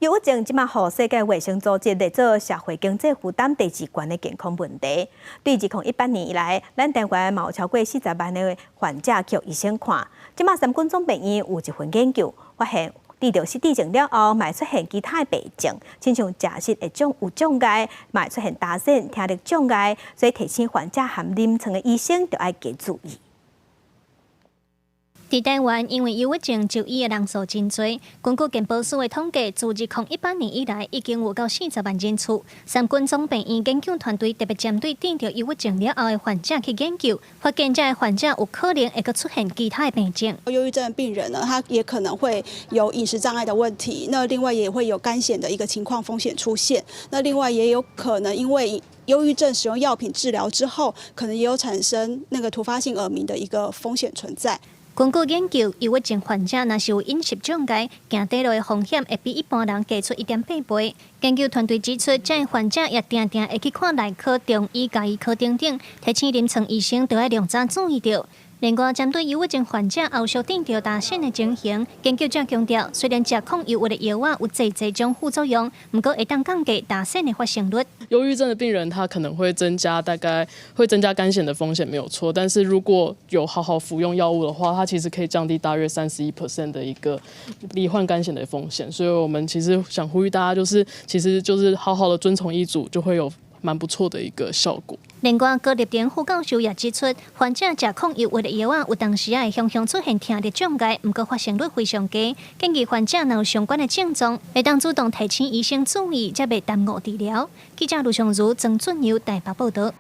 憂鬱症這馬予世界衛生組織列做社會經濟負擔第二懸的健康問題。對2018年以來，咱台灣嘛有超過40萬的患者去予醫生看。這馬三軍總病院有一份研究，發現得著失智症了後，嘛會出現其他的病症，親像食食會障有障礙，嘛會出現焦癬、聽力障礙，所以提醒患者和臨床的醫生著愛加注意。佇台灣，因為憂鬱症就醫的人數真濟。根據健保署的統計，自2018年以來，已經有到40萬人次。三軍總病院研究團隊特別針對得著憂鬱症了後的患者去研究，發現這个患者有可能會閣出現其他的病症。憂鬱症的病人呢，他也可能會有飲食障礙的問題，那另外也會有乾癬的一個情況風險出現。那另外也有可能因為憂鬱症使用藥品治療之後，可能也有產生那個突發性耳鳴的一個風險存在。根據研究，憂鬱症患者若是有飲食障礙，行短路的風險會比一般人低出1.8倍。研究團隊指出，這个患者也定定會去看內科、中醫、家醫科等等，提醒臨床醫生著愛量早注意著。另外，針對憂鬱症患者後續得著焦癬的情形，研究者強調，雖然食抗憂鬱的藥仔有濟濟種副作用，毋過會當降低焦癬的發生率。憂鬱症的病人，他可能會增加大概會增加乾癬的風險，沒有錯。但是如果有好好服用藥物的話，它其實可以降低大約31% 的一個罹患乾癬的風險。所以我們其實想呼籲大家，就是其實就是好好的遵從醫囑，就會有蠻不錯的一個效果。另外，高立田副教授也指出，患者食抗憂鬱的藥仔，有當時仔會常常出現聽力障礙，毋過發生率非常低。建議患者若有相關的症狀，會當主動提醒醫生注意，才袂耽誤治療。記者盧尚如、曾俊佑台北報導。